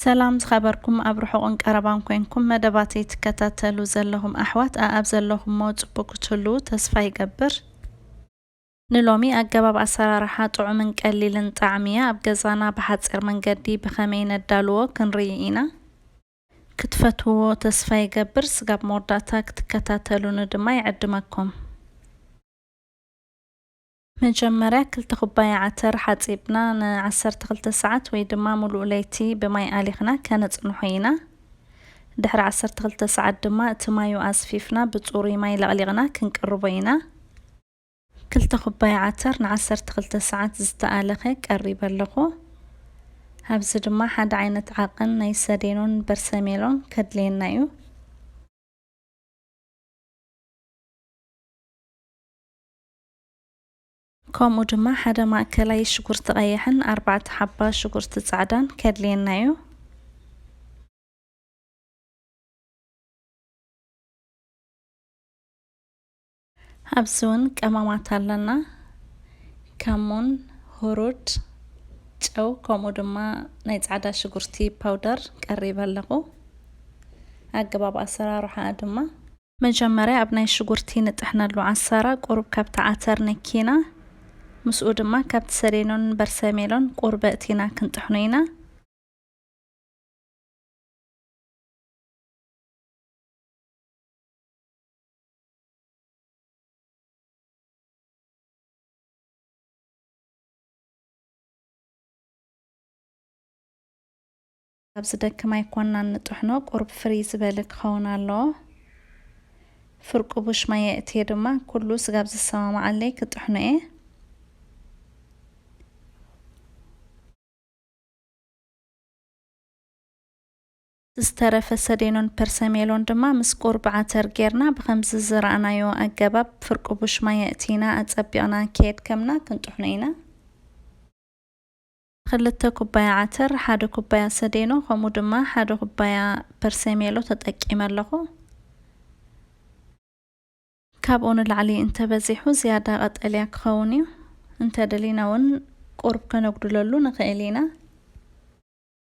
ሰላም ዝኸበርኩም ኣብ ርሑቕን ቀረባን ኮንኩም መደባተይ ትከታተሉ ዘለኹም ኣሕዋት ኣኣብ ዘለኹሞ ጽቡቕ ክትህልዉ ተስፋ ይገብር። ንሎሚ ኣገባብ ኣሰራርሓ ጥዑምን ቀሊልን ጣዕሚ እያ። ኣብ ገዛና ብሓጺር መንገዲ ብኸመይ ነዳልዎ ክንርኢ ኢና። ክትፈትውዎ ተስፋ ይገብር። ስጋብ መወዳእታ ክትከታተሉኒ ድማ ይዕድመኩም። መጀመርያ ክልተ ኩባያ ዓተር ሓጺብና ንዓሰርተ ክልተ ሰዓት ወይ ድማ ሙሉእ ለይቲ ብማይ ኣሊኽና ከነጽንሖ ኢና። ድሕሪ ዓሰርተ ክልተ ሰዓት ድማ እቲ ማዩ ኣስፊፍና ብጽሩይ ማይ ለቕሊቕና ክንቅርቦ ኢና። ክልተ ኩባያ ዓተር ንዓሰርተ ክልተ ሰዓት ዝተኣለኸ ቀሪበ ኣለኹ። ኣብዚ ድማ ሓደ ዓይነት ዓቐን ናይ ሰዴኖን በርሰሜሎን ከድልየና እዩ። ከምኡ ድማ ሓደ ማእከላይ ሽጉርቲ ቀይሕን ኣርባዕተ ሓባ ሽጉርቲ ጻዕዳን ከድልየና እዩ። ኣብዚ እውን ቀመማት ኣለና። ከሙን፣ ሁሩድ፣ ጨው፣ ከምኡ ድማ ናይ ጻዕዳ ሽጉርቲ ፓውደር ቀሪበ ኣለኹ። ኣገባብ ኣሰራርሓ ድማ መጀመርያ ኣብ ናይ ሽጉርቲ ንጥሕነሉ ዓሳራ ቁሩብ ካብቲ ዓተር ነኪና፣ ምስኡ ድማ ካብቲ ሰዴኖን በርሰሜሎን ቁሩብ ኣእቲና ክንጥሕኖ ኢና። ኣብዚ ደክም ኣይኮናን ንጥሕኖ፣ ቁሩብ ፍርይ ዝበለ ክኸውን ኣለዎ። ፍርቂ ቡሽ ማይ የእትየ ድማ ኩሉ ስጋብ ዝሰማማዓለይ ክጥሕኖ እየ። ዝተረፈ ሰዴኖን ፐርሰሜሎን ድማ ምስ ቁሩብ ዓተር ጌርና ብኸምዚ ዝረኣናዮ ኣገባብ ፍርቂ ቡሽ ማይ ኣእቲና ኣጸቢቕና ከየድከምና ክንጥሕኖ ኢና። ክልተ ኩባያ ዓተር፣ ሓደ ኩባያ ሰዴኖ፣ ከምኡ ድማ ሓደ ኩባያ ፐርሰሜሎ ተጠቂመ ኣለኹ። ካብኡ ንላዕሊ እንተበዚሑ ዝያዳ ቀጠልያ ክኸውን እዩ። እንተደሊና እውን ቁሩብ ከነጉድለሉ ንኽእል ኢና።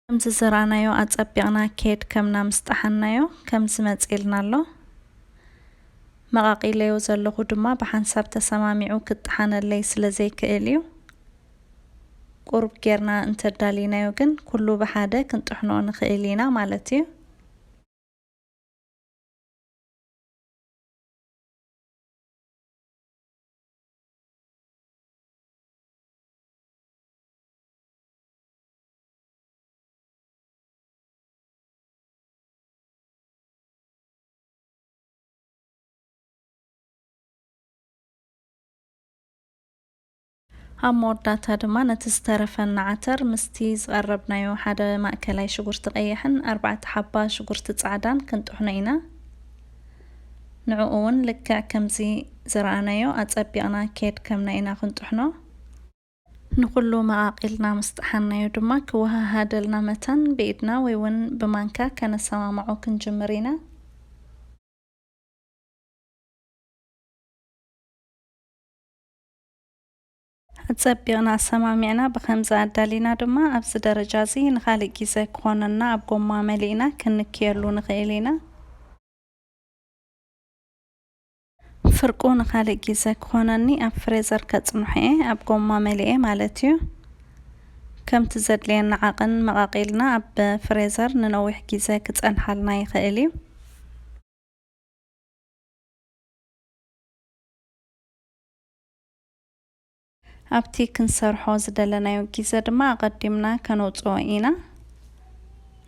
ከምዚ ዝረኣናዮ ኣጸቢቕና ከየድከምና ምስ ጠሓንናዮ ከምዚ መጺእልና ኣሎ። መቓቒለዮ ዘለኹ ድማ ብሓንሳብ ተሰማሚዑ ክጠሓነለይ ስለ ዘይክእል እዩ። ቁሩብ ጌርና እንተዳሊናዮ ግን ኩሉ ብሓደ ክንጥሕኖ ንኽእል ኢና ማለት እዩ። ኣብ መወዳእታ ድማ ነቲ ዝተረፈና ዓተር ምስቲ ዝቐረብናዮ ሓደ ማእከላይ ሽጉርቲ ቀይሕን ኣርባዕተ ሓባ ሽጉርቲ ጻዕዳን ክንጥሕኖ ኢና። ንዕኡ እውን ልክዕ ከምዚ ዝረኣናዮ ኣጸቢቕና ከየድከምና ኢና ክንጥሕኖ። ንኹሉ መቓቒልና ምስ ጠሓንናዮ ድማ ክወሃሃደልና መታን ብኢድና ወይ እውን ብማንካ ከነሰማምዖ ክንጅምር ኢና። ኣጸቢቕና ኣሰማሚዕና ብኸምዚ ኣዳሊና ድማ ኣብዚ ደረጃ እዚ ንኻልእ ግዜ ክኾነና ኣብ ጎማ መሊእና ክንክየሉ ንኽእል ኢና። ፍርቁ ንኻልእ ግዜ ክኾነኒ ኣብ ፍሬዘር ከጽንሖ እየ፣ ኣብ ጎማ መሊኤ ማለት እዩ። ከምቲ ዘድልየና ዓቐን መቓቒልና ኣብ ፍሬዘር ንነዊሕ ግዜ ክጸንሓልና ይኽእል እዩ። ኣብቲ ክንሰርሖ ዝደለናዮ ግዜ ድማ ኣቐዲምና ከነውጽኦ ኢና።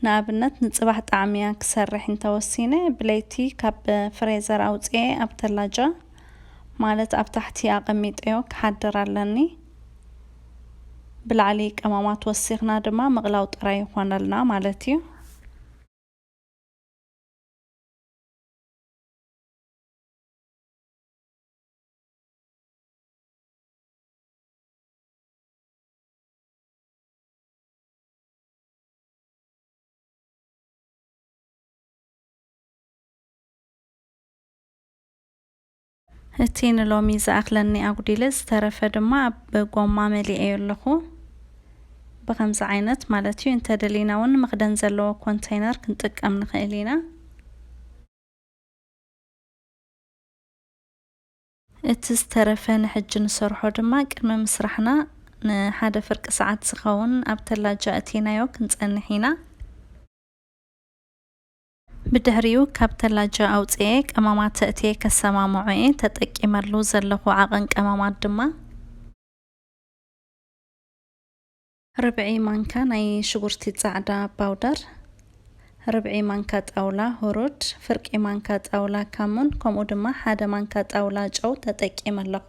ንኣብነት፣ ንጽባሕ ጣዕምያ ክሰርሕ እንተወሲነ፣ ብለይቲ ካብ ፍሬዘር ኣውጽኤ ኣብ ተላጃ፣ ማለት ኣብ ታሕቲ ኣቐሚጠዮ ክሓድር ኣለኒ። ብላዕሊ ቀመማት ወሲኽና ድማ ምቕላው ጥራይ ይኾነልና ማለት እዩ። እቲ ንሎሚ ዝኣኽለኒ ኣጉዲለ፣ ዝተረፈ ድማ ኣብ ጎማ መሊኤዮ ኣለኹ። ብኸምዚ ዓይነት ማለት እዩ። እንተደሊና እውን መኽደን ዘለዎ ኮንተይነር ክንጥቀም ንኽእል ኢና። እቲ ዝተረፈ ንሕጂ ንሰርሖ ድማ ቅድሚ ምስራሕና ንሓደ ፍርቂ ሰዓት ዝኸውን ኣብ ተላጃ እቲናዮ ክንጸንሕ ኢና። ብድሕሪኡ ካብ ተላጃ ኣውጽኤ ቀመማት እትየ ከሰማምዖ እየ። ተጠቂመሉ ዘለኹ ዓቐን ቀመማት ድማ ርብዒ ማንካ ናይ ሽጉርቲ ጻዕዳ ፓውደር፣ ርብዒ ማንካ ጣውላ ሁሩድ፣ ፍርቂ ማንካ ጣውላ ካሙን፣ ከምኡ ድማ ሓደ ማንካ ጣውላ ጨው ተጠቂመ ኣለኹ።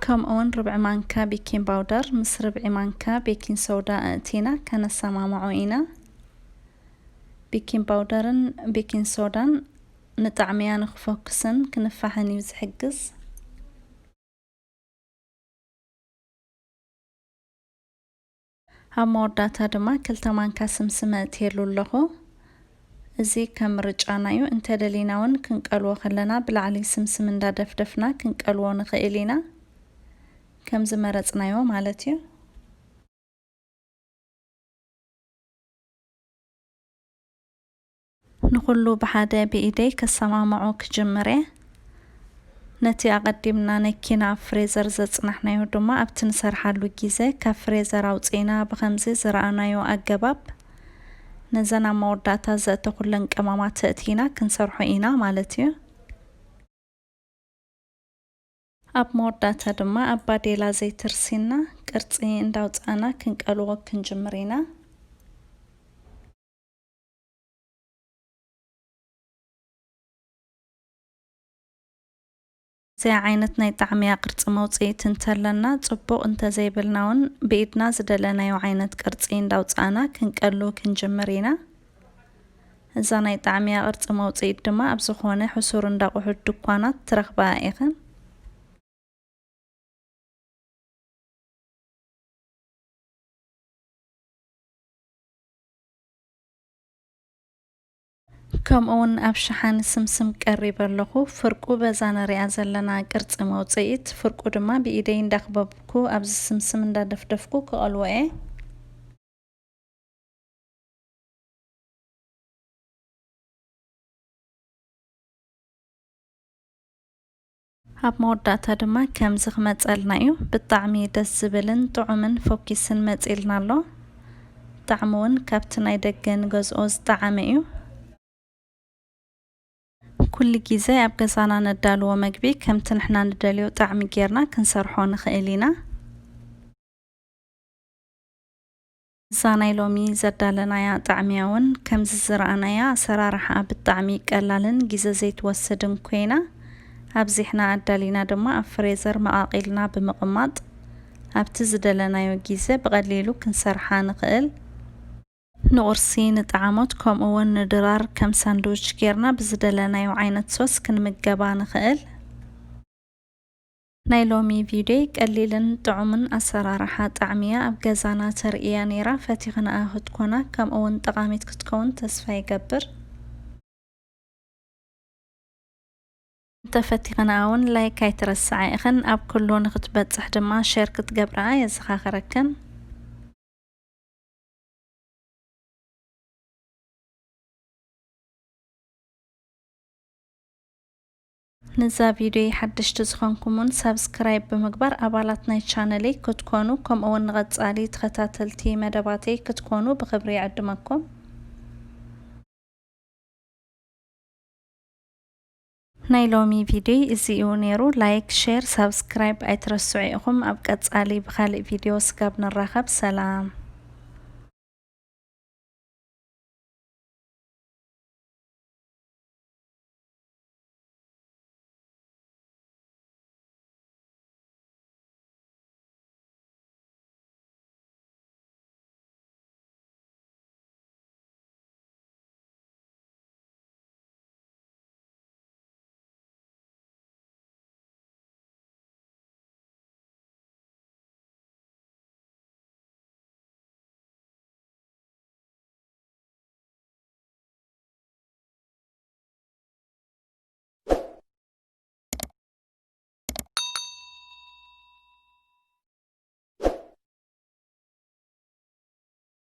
ከምኡውን ርብዒ ማንካ ቤኪንግ ፓውደር ምስ ርብዒ ማንካ ቤኪንግ ሶዳ ኣእቲና ከነሰማምዖ ኢና። ቤኪንግ ፓውደርን ቤኪንግ ሶዳን ንጣዕምያ ንክፈኩስን ክንፋሕን እዩ ዝሕግዝ። ኣብ መወዳእታ ድማ ክልተ ማንካ ስምስም ኣእትየሉ ኣለኹ። እዚ ከም ምርጫና እዩ። እንተደሊና እውን ክንቀልዎ ከለና ብላዕሊ ስምስም እንዳደፍደፍና ክንቀልዎ ንኽእል ኢና። ከም ዝመረጽናዮ ማለት እዩ። ንኹሉ ብሓደ ብኢደይ ከሰማምዖ ክጅምር እየ። ነቲ ኣቐዲምና ነኪና ኣብ ፍሬዘር ዘጽናሕናዮ ድማ ኣብቲ ንሰርሓሉ ግዜ ካብ ፍሬዘር ኣውጺእና ብኸምዚ ዝረኣናዮ ኣገባብ ነዘን ኣብ መወዳእታ ዘእተኹለን ቀመማት ኣእቲና ክንሰርሖ ኢና ማለት እዩ። ኣብ መወዳእታ ድማ ኣብ ባዴላ ዘይተርሲና ቅርጺ እንዳውጻእና ክንቀልዎ ክንጅምር ኢና። እዚ ዓይነት ናይ ጣዕምያ ቅርጺ መውጽኢት እንተለና ጽቡቕ፣ እንተዘይብልና እውን ብኢድና ዝደለናዮ ዓይነት ቅርጺ እንዳውጻእና ክንቀሉ ክንጅምር ኢና። እዛ ናይ ጣዕምያ ቅርጺ መውጽኢት ድማ ኣብ ዝኾነ ሕሱር እንዳቑሑት ድኳናት ትረኽባ ኢኽን። ከምኡ እውን ኣብ ሸሓኒ ስምስም ቀሪበ ኣለኹ። ፍርቁ በዛ ንሪኣ ዘለና ቅርጺ መውጽኢት፣ ፍርቁ ድማ ብኢደይ እንዳኽበብኩ ኣብዚ ስምስም እንዳደፍደፍኩ ክቐልዎ እየ። ኣብ መወዳእታ ድማ ከምዚ ክመጸልና እዩ። ብጣዕሚ ደስ ዝብልን ጥዑምን ፎኪስን መጺልና ኣሎ። ጣዕሙ እውን ካብቲ ናይ ደገ ንገዝኦ ዝጠዓመ እዩ። ኩሉ ግዜ ኣብ ገዛና ነዳልዎ መግቢ ከምቲ ንሕና ንደልዮ ጣዕሚ ጌርና ክንሰርሖ ንኽእል ኢና። እዛ ናይ ሎሚ ዘዳለናያ ጣዕምያ እውን ከምዚ ዝረኣናያ ኣሰራርሓኣ ብጣዕሚ ቀላልን ግዜ ዘይትወስድን ኮይና፣ ኣብዚሕና ኣዳሊና ድማ ኣብ ፍሬዘር መቓቒልና ብምቕማጥ ኣብቲ ዝደለናዮ ግዜ ብቐሊሉ ክንሰርሓ ንኽእል። ንቑርሲ፣ ንጠዓሞት፣ ከምኡ እውን ንድራር ከም ሳንድዊች ጌርና ብዝደለናዮ ዓይነት ሶስ ክንምገባ ንኽእል። ናይ ሎሚ ቪድዮይ ቀሊልን ጥዑምን ኣሰራርሓ ጣዕምያ ኣብ ገዛና ተርእያ ነይራ። ፈቲኽንኣ ክትኮና ከምኡ እውን ጠቓሚት ክትከውን ተስፋ ይገብር። እንተፈቲኽንኣ እውን ላይክ ኣይትረስዓ ኢኽን። ኣብ ኩሉ ንክትበጽሕ ድማ ሼር ክትገብርኣ የዘኻኽረክን። ንዛ ቪድዮይ ሓደሽቲ ዝኾንኩምውን ሳብስክራይብ ብምግባር ኣባላት ናይ ቻነለይ ክትኮኑ፣ ከምኡውን ንቐጻሊ ተኸታተልቲ መደባተይ ክትኮኑ ብኽብሪ ይዕድመኩም። ናይ ሎሚ ቪድዮይ እዚ እዩ ነይሩ። ላይክ፣ ሼር፣ ሳብስክራይብ ኣይትረስዑ ኢኹም። ኣብ ቀጻሊ ብኻልእ ቪድዮ ስጋብ ንራኸብ፣ ሰላም።